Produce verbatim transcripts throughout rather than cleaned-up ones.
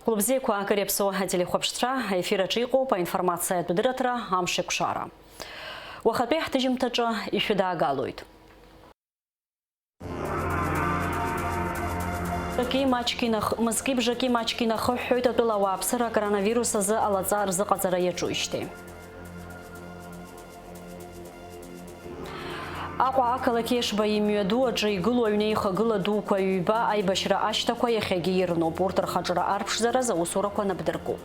Хәылбзиақәа, акыр иаԥсоу ателехәаԥшцәа, аефир аҿы иҟоуп аинформациатә дырраҭара «Амш еиқәшара». Уахатәи ҳҭыжьымҭаҿы ишәыдаагалоит. Мызки маҷки инах-, мызки бжаки маҷки инахыҳәҳәоит атәыла ауааԥсыра коронавирус азы алаҵа рзыҟаҵара иаҿуижьҭеи. Аҟәа ақалақь Ешба имҩаду аҿы игылоу аҩнеихагыла дуқәа ҩба аибашьра ашьҭақәа иахьагьы ирноуп. Урҭ рхаҿра арԥшӡараз аусурақәа напдыркуп.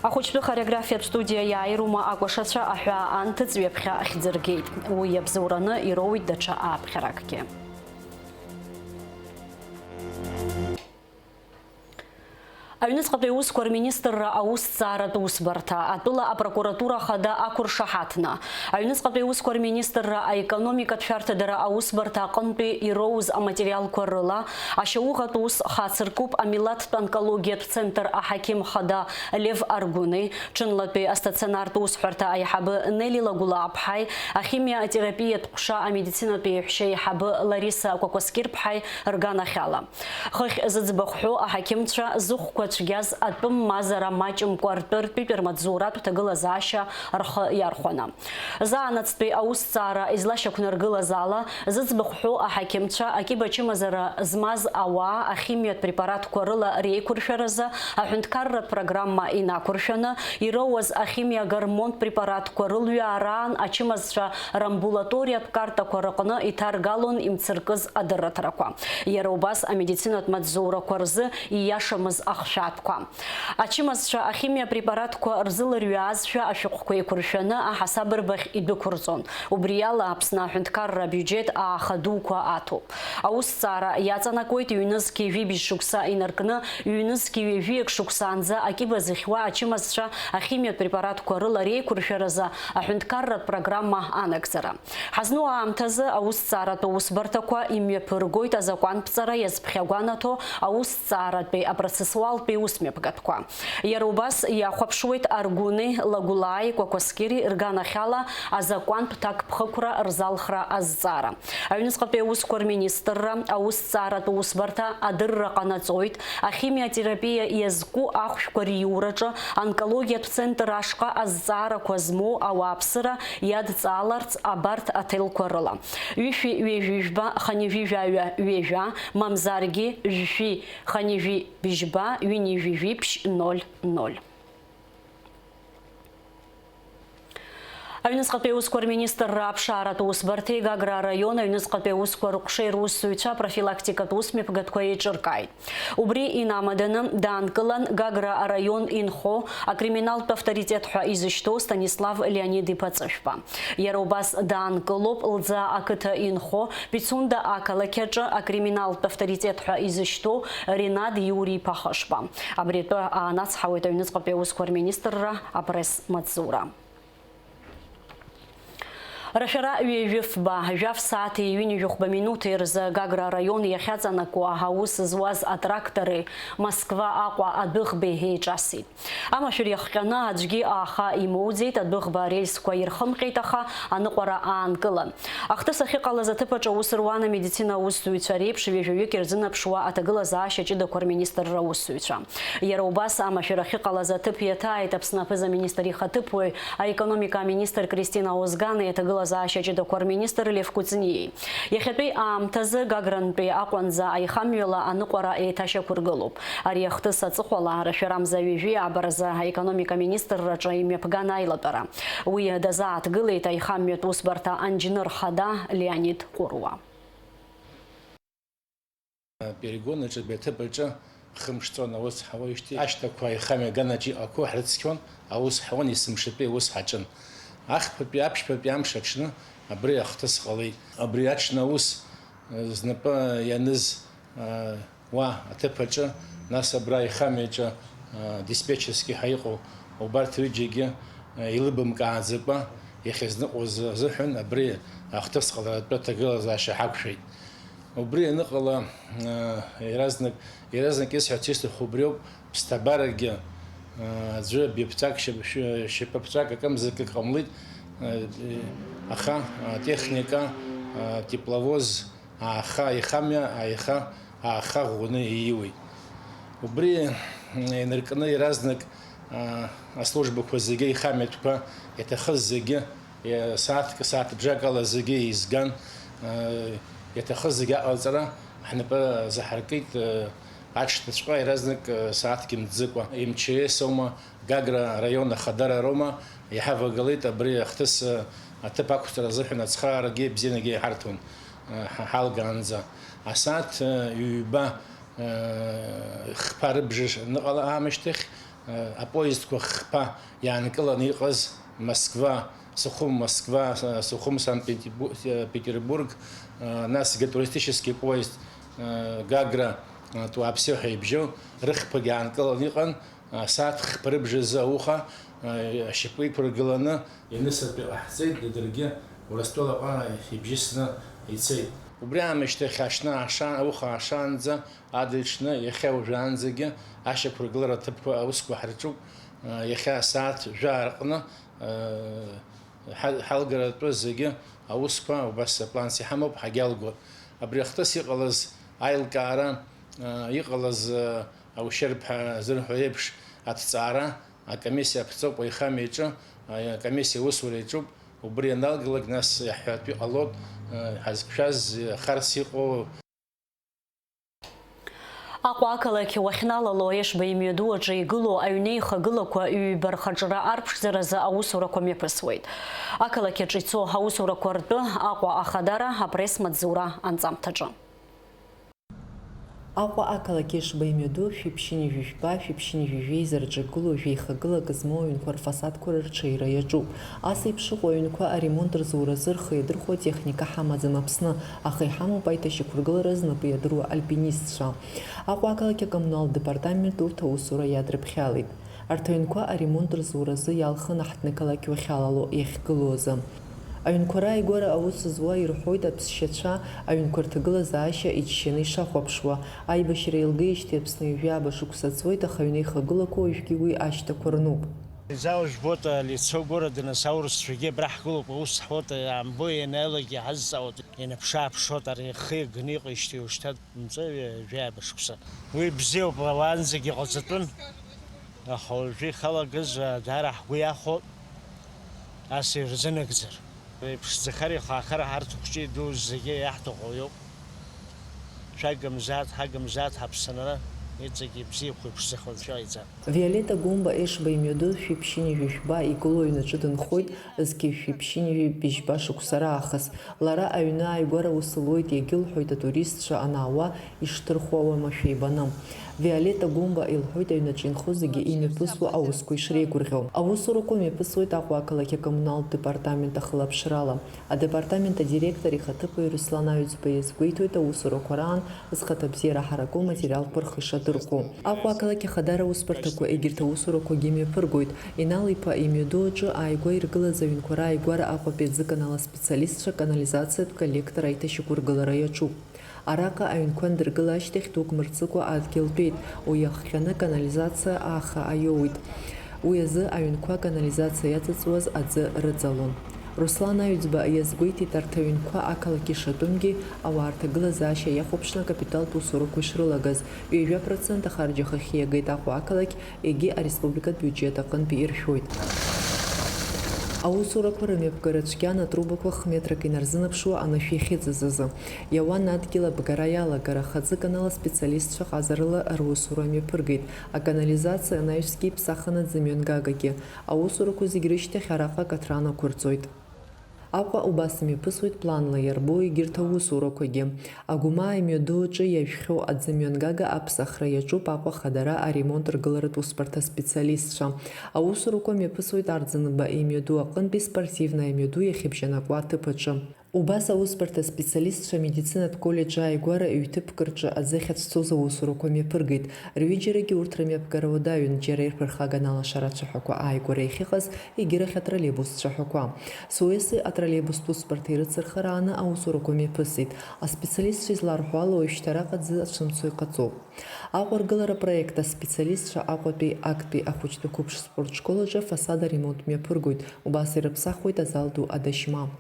Ахәыҷтәы хореографиатә студиа иааирума акәашацәа аҳәаа анҭыҵ ҩаԥхьа ахьӡыргеит. Уи иабзоураны ироуит даҽа ааԥхьаракгьы. Аҩныҵҟатәи аусқәа рминистрра аусҭҵааратә усбарҭа, атәыла апрокуратура хада ақәыршаҳаҭны, Аҩныҵҟатәи аусқәа рминистрра аекономикатә шәарҭадара аусбарҭа аҟынтәи ироуз аматериалқәа рыла, ашьауӷатә ус хацыркуп амилаҭтә онкологиатә центр аҳақьым хада Лев Аргәыни, ҽынлатәи астационартә усҳәарҭа аиҳабы Нели Лагәлааԥҳаи, ахимиотерапиатә ҟәша амедицинатә еиҳәшьа аиҳабы Лариса Кәакәаскьырԥҳаи рганахьала. Хыхь зыӡбахә ҳәоу аҳақьымцәа зыхәқәа цәгьаз атәым мазара маҷымкәа ртәы ртәитә рмаҵзуратә ҭагылазаашьа рхы иархәаны. Заанаҵтәи аусҭҵаара излашьақәнаргылаз ала, зыӡбахә ҳәоу аҳақьымцәа акьыба ачымазара змаз ауаа ахимиатә препаратқәа рыла реиқәыршәаразы аҳәынҭқарратә программа инақәыршәаны, ироуаз ахимиагормонтә препаратқәа рылҩаараан ачымазцәа рамбулаториатә картақәа рыҟны иҭаргалон имцыркыз адырраҭарақәа. Иара убас амедицинатә маҵзурақәа рзы ииашамыз ахшәатәқәа. Ачымазцәа ахимиа препаратқәа рзылырҩаазшәа ашәҟәқәа еиқәыршәаны аҳасабырбаӷь идәықәырҵон. Убри ала Аԥсны аҳәынҭқарра абиуџьет ааха дуқәа аҭоуп. Аусҭҵаара иаҵанакуеит ҩнызқьи жәибжь шықәса инаркны, ҩнызқьи ҩажәиак шықәсаанӡа акьыба зыхьуа ачымазцәа ахимиатә препаратқәа рыла реиқәыршәаразы аҳәынҭқарратә программа анагӡара. Ҳазну аамҭазы аусҭҵааратә усбарҭақәа имҩаԥыргоит азакәантәҵара иазԥхьагәанаҭо аусҭҵааратәи апроцессуалтәи усмҩаԥгатәқәа. Иара убас иахәаԥшуеит Аргәыни, Лагәлааи, Кәакәаскьыри рганахьала азакәантә ҭакԥхықәра рзалхра азҵаара. Аҩныҵҟатәи аусқәа рминистрра аусҭҵааратә усбарҭа адырра ҟанаҵоит, ахимиотерапиа иазку ахәшәқәа риураҿы онкологиатә центр ашҟа азҵаарақәа змоу ауааԥсыра иадҵааларц абарҭ аҭелқәа рыла: ҩышәи ҩажәи жәба хынҩажәи жәаҩа ҩажәа, мамзаргьы жәшәи хынҩажәи бжьба ҩынҩажәи жәиԥшь ноль ноль. Аҩныҵҟатәи аусқәа рминистрра аԥшааратә усбарҭеи Гагра араион аҩныҵҟатәи аусқәа рыҟәшеи русзуҩцәа профилактикатә усмҩаԥгатәқәа еиҿыркааит. Убри инамаданы даанкылан Гагра араион инхо, акриминалтә авторитет ҳәа изышьҭоу Станислав Леонид-иԥа Ҵышәба. Иара убас даанкылоуп Лӡаа ақыҭа инхо, Пицунда ақалақь аҿы акриминалтә авторитет ҳәа изышьҭоу Ринад Иури-иԥа Хышба. Абри атәы аанацҳауеит аҩныҵҟатәи аусқәа рминистрра апресс-маҵзура. Рашәара ҩажәи фба, жәаф сааҭи ҩынҩажәи хәба минуҭи рзы Гагра араион иахьаҵанакуа аус зуаз атрактори Москва Аҟәа адәыӷбеи еиҿасит. Амашәыр иахҟьаны аӡәгьы ааха имоуӡеит, адәыӷба арельсқәа ирхымҟьеит, аха аныҟәара аанкылан. Ахҭыс ахьыҟалаз аҭыԥ аҿы аус руан амедицина аусзуҩцәа реиԥш ҩажәаҩык ирзынаԥшуа аҭагылазаашьа ҷыдақәа рминистрра аусзуҩцәа. Иара убас амашәыр ахьыҟалаз аҭыԥ иаҭааит Аԥсны аԥыза-министр ихаҭыԥуаҩ, аекономика аминистр Кристина Озгани аҭагылазаашьа ҷыдақәа рминистр Лев Кәыҵниеи. Иахьатәи аамҭазы Гагрантәи Аҟәанӡа аихамҩала аныҟәара еиҭашьақәыргылоуп. Ари ахҭыс аҵыхәала арашәарамза ҩажәи ааба рзы аекономика министрраҿы имҩаԥган аилатәара. Уи дазааҭгылеит аихамҩатә усбарҭа анџьныр хада Леонид Ҟәыруа. Перегон аҿы, абри аҭыԥ аҿы хымш ҵуан аус ҳауеижьҭеи, ашьҭақәа аихамҩа аганаҿ иҟақәоу ҳрыцқьон, аус ҳауан, есымшатәи аус ҳаҿын. Ахԥатәи аԥшьбатәи амш аҽны абри ахҭыс ҟалеит. Абри аҽны аус, э, знапы ианыз, э, уа аҭыԥ аҿы, нас абра аихамҩаҿы, э, диспетчерски ҳәа иҟоу, убарҭ ҩыџьагьы, э, еилыбамкааӡакәа иахьазныҟәоз азыҳәан абри ахҭыс ҟаларатәы аҭагылазаашьа ҳақәшәеит. Убри аныҟала, э, иаразнак, иаразнак исҳәарц исҭаху убриоуп, ԥсҭабарагьы, э, аӡәы баԥҵәак, шьап-, шьапаԥҵәак акымзарак ак ҟамлеит, э, аха, э, техника, э, тепловоз, Ааха аихамҩа, аиха, ааха ӷәӷәаны ииуеит. Убри инаркны иаразнак, аа, аслужбақәа зегьы, аихамҩатәқәа иаҭахыз зегьы, е-, сааҭк, сааҭ бжак ала зегьы еизган, аа, иаҭахыз зегьы аҟаҵара ҳнапы азаҳаркит, аа, аҽҭаҵәҟьа иаразнак, аа, сааҭк имҵӡыкәа. М Ч С аума, Гагра араион ахадара роума, иҳавагалеит абри ахҭыс, аа, аҭыԥ ақәҵара азыҳәан ацхыраарагьы бзианагьы иҳарҭон, аа, ҳа-, ҳалгаанӡа. Асааҭ, аа, ҩба, аа, хԥа рыбжа аныҟала аамышьҭахь, аа, апоездқәа хԥа иаанкыланы иҟаз Москва, Сухум, Москва, Сухум, Санкт-Петербург, аа, насгьы туристический поезд, аа, Гагра, аа, Туапсе ҳәа ибжьоу рыхԥагьы аанкыланы иҟан, аа, сааҭ хԥа рыбжазы ауха, аа, ашьапы иқәыргыланы, Енисатәи ҟаҳҵеит, даргьы Урыстәылаҟа ибжьысны ицеит. Убри аамышьҭахь ашьна ааша-, ауха аашаанӡа, адыҽны, иахьа уажәраанӡагьы ашьақәыргылара аҭыԥқәа аусқәа ҳарҿуп. Иахьа асааҭ жәаа рҟны, ҳа-, ҳалгаратәы зегьы аусқәа убас апланс иҳамоуп, ҳагьалгоит. Абри ахҭыс иҟалаз аилкаара, иҟалаз аушьырԥҳа зырҳәо еиԥш аҭҵаара акомиссиа аԥҵоуп аихамҩа иҿы, акомиссиа аусура иаҿуп. Убри аналгалак, нас иаҳҳәартә иҟалоит, ҳазқәшәаз иахарс иҟоу. Аҟәа ақалақь уахьналало Ешба имҩаду аҿы игылоу аҩнеихагылақәа ҩба рхаҿра арԥшӡаразы аусурақәа мҩаԥысуеит. Ақалақь аҿы ицо аусурақәа ртәы Аҟәа ахадара апресс-маҵзура анҵамҭаҿы. Аҟәа ақалақь Ешба имҩаду шәиԥшьынҩажәи жәба, шәиԥшьынҩажәи жәеиза рҿы игылоу жәеихагылак змоу аҩнқәа рфасадқәа рырҽеира иаҿуп. Ас еиԥш ыҟоу аҩнқәа аремонт рзуразы рхы иадырхәо техника ҳамаӡам Аԥсны, аха иҳамоуп аиҭашьақәыргылара знапы иадыруа альпинистцәа. Аҟәа ақалақь акоммуналтә департамент урҭ аусура иадрыԥхьалеит. Арҭ аҩнқәа аремонт рзуразы иалхын аҳҭнықалақь уахьалало иахьгылоу азы. Аҩнқәа рааигәара аус зуа ирҳәоит аԥсшьацәа аҩнқәа рҭагылазаашьа иџьшьаны ишахәаԥшуа. Аибашьра еилгеижьҭеи Аԥсны ҩажәи ааба шықәса ҵуеит, аха аҩнеихагылақәа уажәгьы уи ашьҭақәа рнуп. Изаужәбоит, лицо города, нас аурысцәагьы абра ҳгылоуп, аус ҳуеит, иаамбо ианаалак иҳазҵаауеит, инаԥшы-ааԥшуеит, ари ихы иаганы иҟеижьҭеи уажәшьҭа. Нҵәеи жәаба шықәса. Уи бзиоуп, уаанӡагьы ҟаҵатәын, аха уажәы ихалагаз даара ҳгәы иахәоит, ас ирзынагӡар. Иԥшӡахар, ихаахар ҳарҭ хәҷы ду зегьы иаҳҭаху иоуп. Шәагымзааит, ҳагымзааит, ҳаԥсынра иҵегьы ибзиақәа иԥшӡахо Анцәа иҟаиҵап. Виолетта Гәымба Ешба имҩаду шәиԥшьынҩажәи жәба игылоу аҩнаҿы дынхоит, зқьи шәиԥшьынҩажәи быжьба шықәса раахыс. Лара аҩны ааигәара аус луеит, иагьылҳәоит атуристцәа анаауа ишҭырхуа уамашәа ибаны. Виолетта Гәымба илҳәоит аҩнаҿы инхо зегьы имҩаԥысуа аусқәа ишреигәырӷьо. Аусурақәа мҩаԥысуеит Аҟәа ақалақь акоммуналтә департамент ахылаԥшрала. Адепартамент адиректор ихаҭыԥуаҩ Руслан Аҩӡба иазгәеиҭоит аусурақәа раан зхаҭабзиара ҳараку аматериалқәа рхы ишадырхәо. Аҟәа ақалақь ахадара аусбарҭақәа егьырҭ аусурақәагьы мҩаԥыргоит. Инал-иԥа имҩаду аҿы ааигәа иргылаз аҩнқәа рааигәара Аҟәатәи аӡыканал аспециалистцәа аканализациатә коллектор аиҭашьақәыргылара иаҿуп. Араҟа аҩнқәа андыргыла ашьҭахь дук мырҵыкәа адгьыл тәеит, уи иахҟьаны аканализациа ааха аиоуит. Уи азы аҩнқәа аканализациа иаҵыҵуаз аӡы рыҵалон. Руслан Аҩӡба иазгәеиҭеит арҭ аҩнқәа ақалақь ишатәымгьы, ауаа рҭагылазаашьа иахәаԥшны акапиталтә усурақәа ишрылагаз, ҩажәа процент ахарџь ахахьы иагеит Аҟәа ақалақь, егьи ареспубликатә биуџьет аҟынтәи иршәоит. Аусурақәа рымҩаԥгара цәгьан атрубақәа хметрак инарзынаԥшуа анышә иахьыҵаз азы. Иауан адгьыл абгара иалагар, аха аӡыканал аспециалистцәа ҟазарыла русура мҩаԥыргеит, аканализациа анаҩсгьы иԥсахын аӡымҩангагагьы. Аусурақәа зегь рышьҭахь араҟа акаҭран ақәырҵоит. Аҟәа убас имҩаԥысуеит планла иарбоу егьырҭ аусурақәагьы. Агәмаа имҩаду аҿы иажәхьоу аӡымҩангага аԥсахра иаҿуп Аҟәа ахадара аремонт ргыларатә усбарҭа специалистцәа. Аусурақәа мҩаԥысуеит Арӡынба имҩаду аҟынтәи спортивна имҩаду иахьыбжьанакуа аҭыԥ аҿы. Убас аусбарҭа специалистцәа амедицинатә коллеџь ааигәара ҩ-ҭыԥк рҿы аӡы ахьацәцоз аусурақәа мҩаԥыргеит. Рҩыџьарагьы урҭ рымҩаԥгара уадаҩын, џьара ирԥырхаган алашара ацәаҳәақәа ааигәара иахьыҟаз, егьырахь атроллейбус цәаҳәақәа. Суеси атроллейбустә усбарҭеи рыцырхарааны аусурақәа мҩаԥысит. Аспециалистцәа изларҳәо ала, уажәшьҭа араҟа аӡы ацәымцо иҟаҵоуп. Аҟәа ргылара апроект аспециалистцәа Аҟәатәи актәи ахәыҷтәы қәыԥш спорт школ аҿы афасад аремонт мҩаԥыргоит, убас ирыԥсахуеит азал ду Адашьма.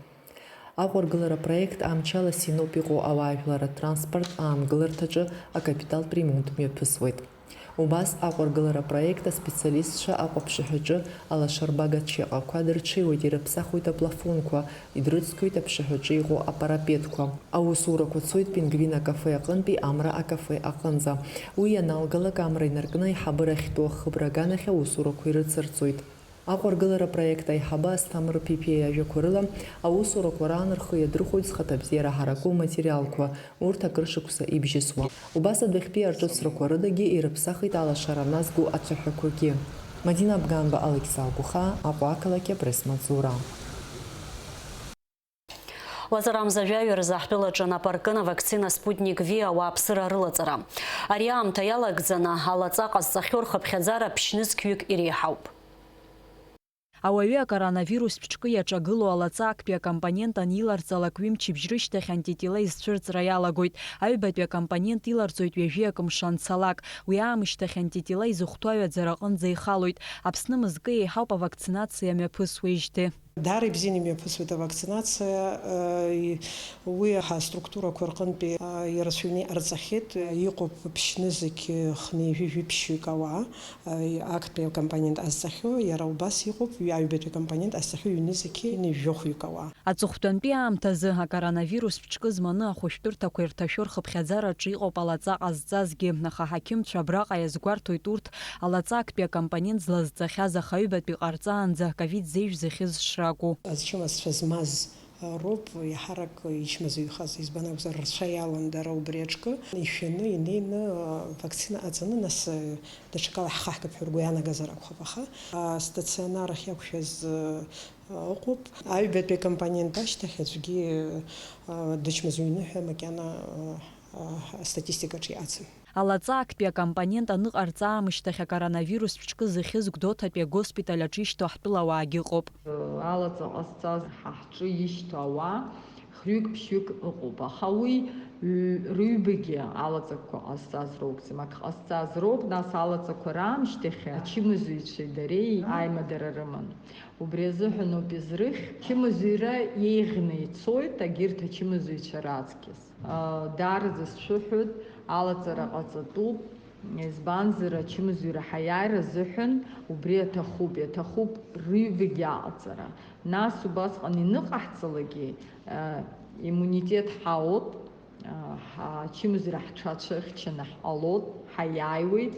Аҟәаргылара апроект амчала Синоп иҟоу ауаажәлар атранспорт аамгыларҭаҿы акапиталтә ремонт мҩаԥысуеит. Убас аҟәаргылара апроект аспециалистцәа аҟәаԥшьаҳәаҿы алашарбага чеҟақәа дырҽеиуеит, ирыԥсахуеит аплафонқәа, идрыцқьоит аԥшаҳәаҿы иҟоу апарапетқәа. Аусурақәа цоит Пингвин акафе аҟынтәи Амра акафе аҟынӡа. Уи ианалгалак, амра инаркны аиҳабыра ахьтәу ахыбра аганахь аусурақәа ирыцырҵоит. Аҟәаргылара апроект аиҳабы Асҭамыр Ԥиԥиа иажәақәа рыла, аусурақәа раан рхы иадырхәоит зхаҭабзиара ҳараку аматериалқәа, урҭ акыр шықәса ибжьысуа. Убас адәахьтәи аҿыцрақәа рыдагьы ирыԥсахит алашара назго ацәаҳәақәагьы. Мадина Абганба, Алықьса Алгәхаа, Аҟәа ақалақь, апресс-маҵзура. Лаҵарамза жәаҩа рзы ҳтәылаҿы нап аркын авакцина Спутник V ауааԥсыра рылаҵара. Ари аамҭа иалагӡаны алаҵа ҟазҵахьоу рхыԥхьаӡара ԥшьнызқьҩык иреиҳауп. Ауаҩы акоронавирустә ҿкы иаҿагылоу алаҵа актәи акомпонент аниларҵалак ҩымчыбжь рышьҭахь антитела изцәырҵра иалагоит. Аҩбатәи акомпонент иларҵоит ҩажәи акы мшы анцалак. Уи аамышьҭахь антитела изыхәҭоу аҩаӡара аҟынӡа ихалоит. Аԥсны мызкы еиҳауп авакцинациа мҩаԥысуеижьҭеи. Даара ибзианы имҩаԥысуеит авакцинациа, уи ҳаструктурақәа рҟынтәи ирацәаҩны иҟарҵахьеит, иҟоуп ԥшьнызқь хынҩажәи жәиԥшьҩык ауаа, актәи акомпонент ҟазҵахьоу, иара убас иҟоуп аҩбатәи акомпонент ҟазҵахьоу ҩнызқь нижәохәҩык ауаа. Аҵыхәтәантәи аамҭазы акоронавирустә ҿкы зманы ахәышәтәырҭақәа ирҭашәо рхыԥхьаӡараҿы иҟоуп алаҵа ҟазҵазгьы, аха аҳақьымцәа абраҟа иазгәарҭоит урҭ алаҵа актәи акомпонент злазҵахьаз, аха аҩбатәи ҟарҵаанӡа ковид зеижә зыхьыз шракәу. Ачымазцәа змаз роуп иаҳарак ичмазаҩхаз, избан акәзар, рцәа иалан дара убри аҿкы, ишәаны инеины, вакцина аҵаны, нас даҽакала ҳхаҳгап ҳәа ргәы иаанагазар акәхап, аха астационар ахь иақәшәаз ыҟоуп. Аҩбатәи акомпонент ашьҭахь аӡәгьы дычмазаҩны ҳәа макьана астатистикаҿы иҟаӡам. Алаҵа актәи акомпонент аныҟарҵа аамышьҭахь акоронавирустә ҿкы зыхьыз Гәдоуҭатәи агоспиталь аҿы ишьҭоу ҳтәылауаагьы ыҟоуп. Алаҵа ҟазҵаз ҳа ҳҿы ишьҭоу ауаа хҩык-ԥшьҩык ыҟоуп, аха уи ҩ-, рыҩбагьы алаҵақәа ҟазҵаз роуп, ӡамак ҟазҵаз роуп, нас алаҵақәа раамышьҭахь ачымазаҩцәеи дареи аимадара рыман. Убри азыҳәаноуп изрыхь, чымазаҩра еиӷьны ицоит, агьырҭ ачымазаҩцәа раҵкьыс. Даараӡа сшәыҳәоит, алаҵара ҟаҵатәуп, избанзар, ачымазаҩра ҳаиааира азыҳәан убри аҭахуп, иаҭахуп рыҩбагьы аҟаҵара. Нас убасҟан иныҟаҳҵалакгьы, иммунитет ҳаут, ҳа-, ачымазаҩра ҳҽацәа ыхьчаны ҳҟалоит, ҳаиааиуеит.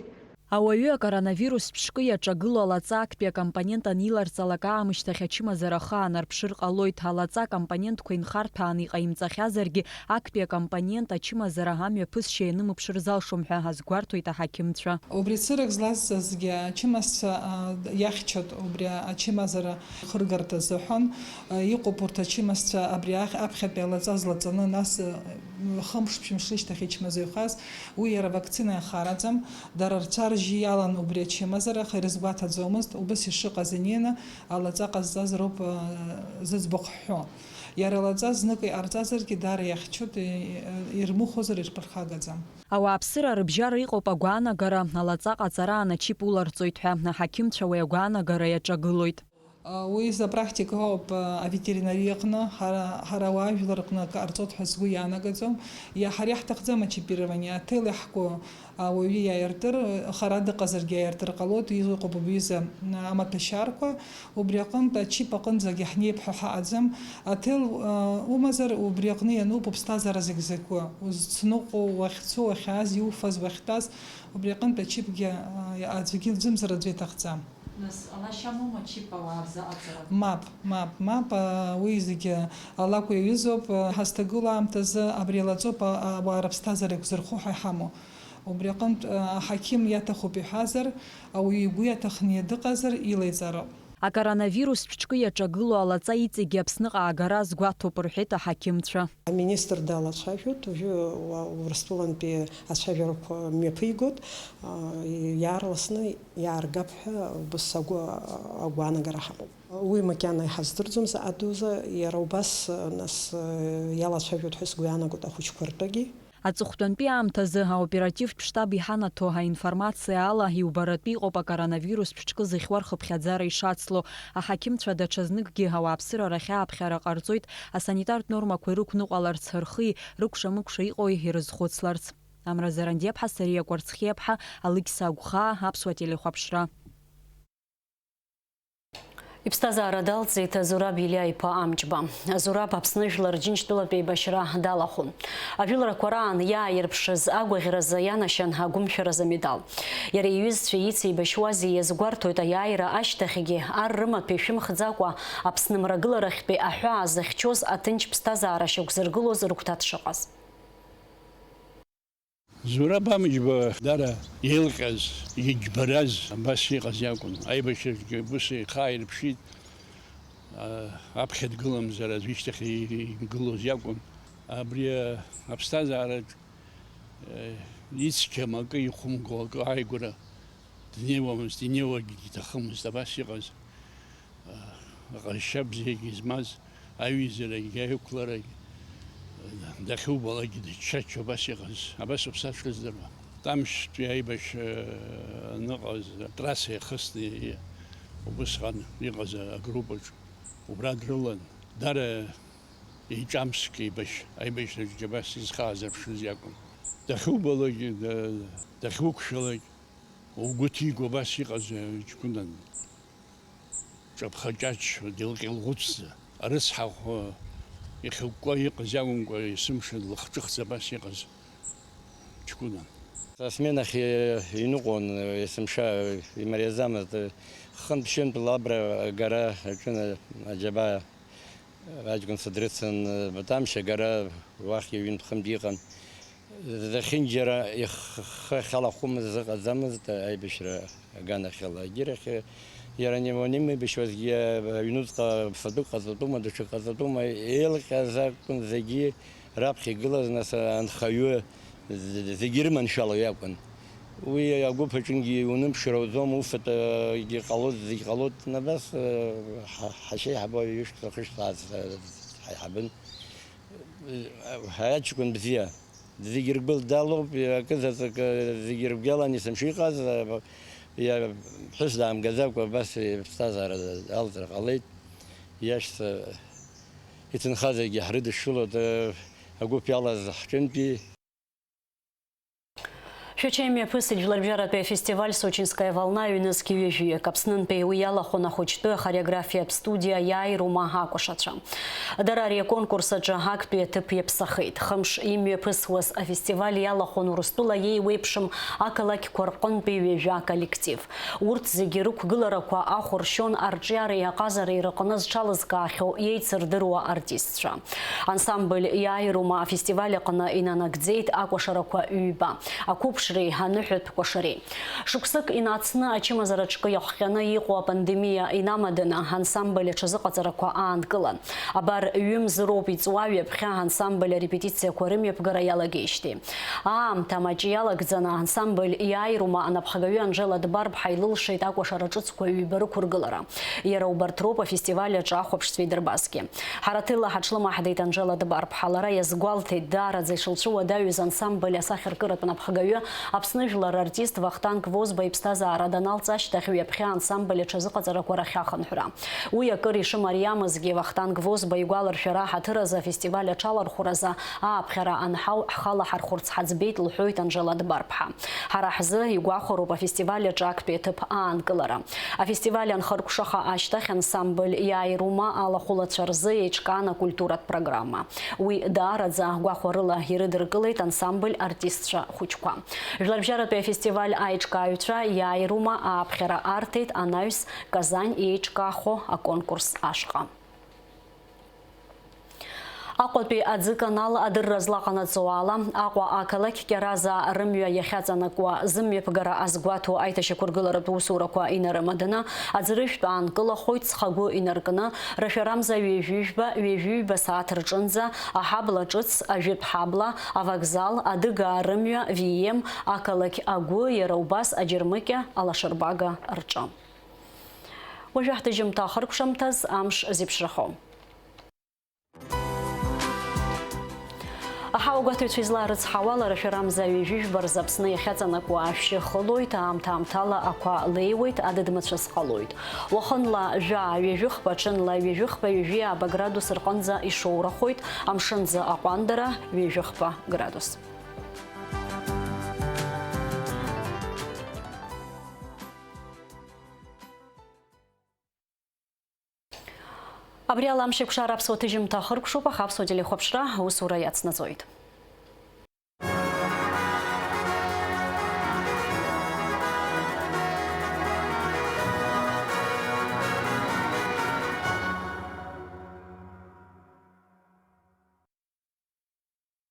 Ауаҩы акоронавирустә ҿкы иаҿагылоу алаҵа актәи акомпонент аниларҵалак аамышьҭахь ачымазара ахы аанарԥшыр ҟалоит. Алаҵа акомпонентқәа инхарҭәааны иҟаимҵахьазаргьы, актәи акомпонент ачымазара амҩаԥысшьа ианымԥшыр залшом ҳәа азгәарҭоит аҳақьымцәа. Убри цырак злазҵазгьы ачымазцәа, а, иахьчоит убри ачымазара ахыргарҭа азыҳәан. А, иҟоуп урҭ ачымазцәа абри ахь-, аԥхьатәи алаҵа злаҵаны, нас, а, хымш-ԥшьымш рышьҭахь ичмазаҩхаз. Уи иара авакцина иахараӡам, дара рцәа-ржьы иалан убри ачымазара, аха ирызгәаҭаӡомызт, убыс ишыҟаз инеины алаҵа ҟазҵаз роуп, э, зыӡбахә ҳҳәо. Иара алаҵа знык иҟарҵазаргьы, даара иахьчоит, э, ирмыхәозар ирԥырхагаӡам. Ауааԥсыра рыбжьара иҟоуп агәаанагара, алаҵа ҟаҵараан ачип уларҵоит ҳәа, аҳақьымцәа уи агәаанагара иаҿагылоит. Уи изы апрактика ауп аветеринариа аҟны, ҳара, ҳара ауаажәлар рҟны акы ҟарҵоит ҳәа сгәы иаанагаӡом. Иа-, ҳара иаҳҭахӡам ачипирование, аҭел иаҳку ауаҩы иаиртыр, хара дыҟазаргьы иаиртыр ҟалоит, иҟоуп убри изы амаҭәашьарқәа, убри аҟынтә ачип аҟынӡагьы ҳнеип ҳәа ҳаҟаӡам. Аҭел, а, умазар, убри аҟны иануп уԥсҭазаара зегь закәу, узцныҟәо, уахьцо, уахьааз, иуфаз, уахьтәаз, убри аҟынтә ачипгьы, а, аӡәгьы илзымзар аӡәы иҭахӡам. Нас, ала шьамоума чип ауаа рзы аҵара? Мап, мап, мап, а, уи зегьы алакә иаҩызоуп, а, ҳазҭагылоу аамҭазы абри алаҵоуп, а, а, ауаа рыԥсҭазаара иақәзырхо ҳәа иҳамоу. Убри аҟынтә, а, аҳақьым иаҭахуп иҳәазар, ауаҩы игәы иаҭахны дыҟазар, илеиҵароуп. Акоронавирустә ҿкы иаҿагылоу алаҵа иҵегьы Аԥсныҟа аагара азгәаҭоуп, рҳәеит аҳақьымцәа. Аминистр далацәажәоит, уажәы уа-, Урыстәылантәи ацәажәарақәа мҩаԥигоит, а, иаарласны иааргап ҳәа убыс агәы-, агәаанагара ҳамоуп. Уи макьана иҳаздырӡом заҟа дуза, иара убас, нас, иалацәажәоит ҳәа сгәы иаанагоит ахәыҷқәа ртәагьы. Аҵыхәтәантәи аамҭазы аоперативтә штаб иҳанаҭо аинформациа ала, иубаратәы иҟоуп акоронавирус ԥшькы зыхьуа рхыԥхьаӡара ишацло. Аҳақьымцәа даҽазныкгьы ауааԥсыра рахь ааԥхьара ҟарҵоит, асанитартә нормақәа ирықәныҟәаларц, рхи рыкәша-мыкәша иҟои ирызхәыцларц. Амра Зарандиаԥҳа, Сариа Кәарцхиаԥҳа, Алықьса Агәхаа, Аԥсуа телехәаԥшра. Иԥсҭазаара далҵит Зураб Илиа-иԥа Амҷба. Зураб Аԥсны жәлар Џьынџьтәылатә еибашьра далахәын. Ажәыларақәа раан иааирԥшыз агәаӷьразы ианашьан агәымшәаразы амедал. Иара иҩызцәеи ицеибашьуази иазгәарҭоит аиааира ашьҭахьгьы ар рымаҭәа ишәымхӡакәа Аԥсны мрагыларахьтәи аҳәаа зыхьчоз аҭынч ԥсҭазаара шьақәзыргылоз рыгәҭа дшыҟаз. Зураб Амҷба дара еилҟьаз, иџьбараз абас иҟаз иакәын. Аибашьраҿгьы ус ихы ааирԥшит, а, аԥхьа дгыламзар, аӡә ишьҭахь игылоз иакәын. Абри, а, аԥсҭазаараҿ, э, ицқьам акы ихәымго акы ааигәара днеиуамызт, инеиуагьы иҭахымызт абас иҟаз. Аҟазшьа бзиагьы змаз, аҩызарагь, аиқәларагь, дахьубалакгьы дыччаччо абас иҟаз, абас ауп са сшыздыруа. Тамшьтәи аибашьра аныҟаз, атрасса иахысны, убысҟан иҟаз агруппаҿ убра дрылан. Дара еиҿамск еибашь-, аибашьраҿгьы абас изхаазырԥшыз иакәын. Дахьубалакгьы, да-, дахьуқәшәалакь, угәы ҭиго абас иҟаз ҷкәынан. Ҿаԥха-ҷаҷ, дылҟьа-лҟәыҵӡа, арыцҳахә ихьыкәкәа иҟаз иакәымкәа, есымша длахҿыхӡа абас иҟаз ҷкәынан. Асменахь иныҟәон есымша, имариаӡамызт. Хынтә-ԥшьынтә лабра агара аҿын, аџьабаа аҷкәынцәа дрыцын, Батамшь агара уахь ҩынтә-хынтә иҟан. Зехьынџьара ихы ахьалахәымыз ыҟаӡамызт аибашьра аганахьала. Егьирахь иара ани-, уанимеибашьуазгьы аҩнуҵҟа фатәык ҟаҵатәума, даҽак ҟаҵатәума, еилҟьаз акәын зегьы раԥхьа игылаз, нас анхаҩы з-, зегьы ирыманшәало иакәын. Уи агәыԥ аҿынгьы иуныԥшыр ауӡом, уфатәгьы ҟалоит, зегь ҟалоит, абас, ҳа-, ҳашьеиҳабы ҩышықәса хышықәса ҳаицхраабын. Аҷкәын бзиа, зегь ргәы далоуп, акы заҵәык зегь ргәы иалан есымша иҟаз, иа-, ԥҳәыс даамгаӡакәа абас иԥсҭазаара алҵра ҟалеит, иашьцәа иҭынхазаргьы ҳрыдышшылоит, агәыԥ иалаз ҳҿынтәи. Шәача имҩаԥысит жәларбжьаратәи афестиваль «Сочинская волна» ҩнызқь ҩажәаҩык. Аԥснынтәи уи иалахәын ахәыҷтәы ахореографиатә студиа «Иааирума» акәашацәа. Дара ари аконкурс аҿы актәи аҭыԥ иаԥсахеит. Хымш имҩаԥысуаз афестиваль иалахәын Урыстәыла еиуеиԥшым ақалақьқәа рҟынтәи ҩажәа коллектив. Урҭ зегьы рықәгыларақәа ахәыршьон арҿиареи аҟазареи рыҟны зҽалызкаахьоу иеицырдыруа артистцәа. Ансамбль «Иааирума» афестиваль аҟны инанагӡеит акәашарақәа ҩба, ақәыԥшреи аныҳәатә кәашареи. Шықәсык инацны ачымазара аҿкы иахҟьаны иҟоу апандемиа инамаданы ансамбль аҽазыҟаҵарақәа аанкылан. Абар, ҩымз роуп иҵуа ҩаԥхьа ансамбль арепетициақәа рымҩаԥгара иалагеижьҭеи. Аамҭа маҷ иалагӡаны ансамбль «Иааирума» анапхгаҩы Анжела Дбарԥҳа илылшеит акәашара ҿыцқәа ҩба рықәыргылара. Иара убарҭ роуп афестиваль аҿы ахәаԥшцәа идырбазгьы. Ҳараҭелла ҳаҽлымаҳдеит Анжела Дбарԥҳа. Лара иазгәалҭеит, даараӡа ишылцәыуадаҩыз ансамбль асахьаркыратә напхгаҩы, Аԥсны жәлар рартист Вахтанг Возба иԥсҭазаара даналҵ ашьҭахь ҩаԥхьа ансамбль аҽазыҟаҵарақәа рахь ахынҳәра. Уи акыр ишымариамызгьы, Вахтанг Возба игәаларшәара аҳаҭыр азы афестиваль аҽалархәразы ааԥхьара анҳау ҳхала ҳархәырц ҳаӡбеит, лҳәоит Анжела Дбарԥҳа. Ҳара ҳзы игәахәароуп афестиваль аҿы актәи аҭыԥ аанкылара. Афестиваль анхыркәшаха ашьҭахь ансамбль «Иааирума» алахәылацәа рзы еиҿкаан акультуратә программа. Уи даараӡа гәахәарыла ирыдыркылеит ансамбль артистцәа хәыҷқәа. Жәларбжьаратәи афестиваль аиҿкааҩцәа «Иааирума» ааԥхьара арҭеит анаҩс Казань еиҿкаахо аконкурс ашҟа. Аҟәатәи аӡы канал адырра злаҟанаҵо ала, Аҟәа ақалақь Кьаразаа рымҩа иахьаҵанакуа зымҩаԥгара азгәаҭо аиҭашьақәыргыларатә усурақәа инарымаданы, аӡырыжәтә аанкылахоит, ҵхагәы инаркны, рашәарамза ҩажәижәба, ҩажәижәба сааҭ рҿынӡа аҳабла ҿыц, ажәытә ҳабла, авокзал, Адыгаа рымҩа, В М, ақалақь Агәы, иара убас аџьармыкьа, алашарбага рҿы. Уажәы ҳҭыжьымҭа ахыркәшамҭаз амш зеиԥшрахо. Аҳауагәаҭаҩцәа излаарыцҳауа, лара шәарамза ҩажәи жәба рзы Аԥсны иахьаҵанакуа ашәшьы хылоит, аамҭа-аамҭала ақәа леиуеит, адыд-мацәыс ҟалоит. Уахынла жәаа, ҩажәихԥа, ҽынла ҩажәихԥа, ҩажәи ааба градус рҟынӡа ишоурахоит, амшынӡы аҟәандара, ҩажәихԥа градус. Абри ала Амшеикәшара аԥсуа ҭыжьымҭа ахыркәшоуп, аха аԥсуа телехәаԥшра аусура иацнаҵоит.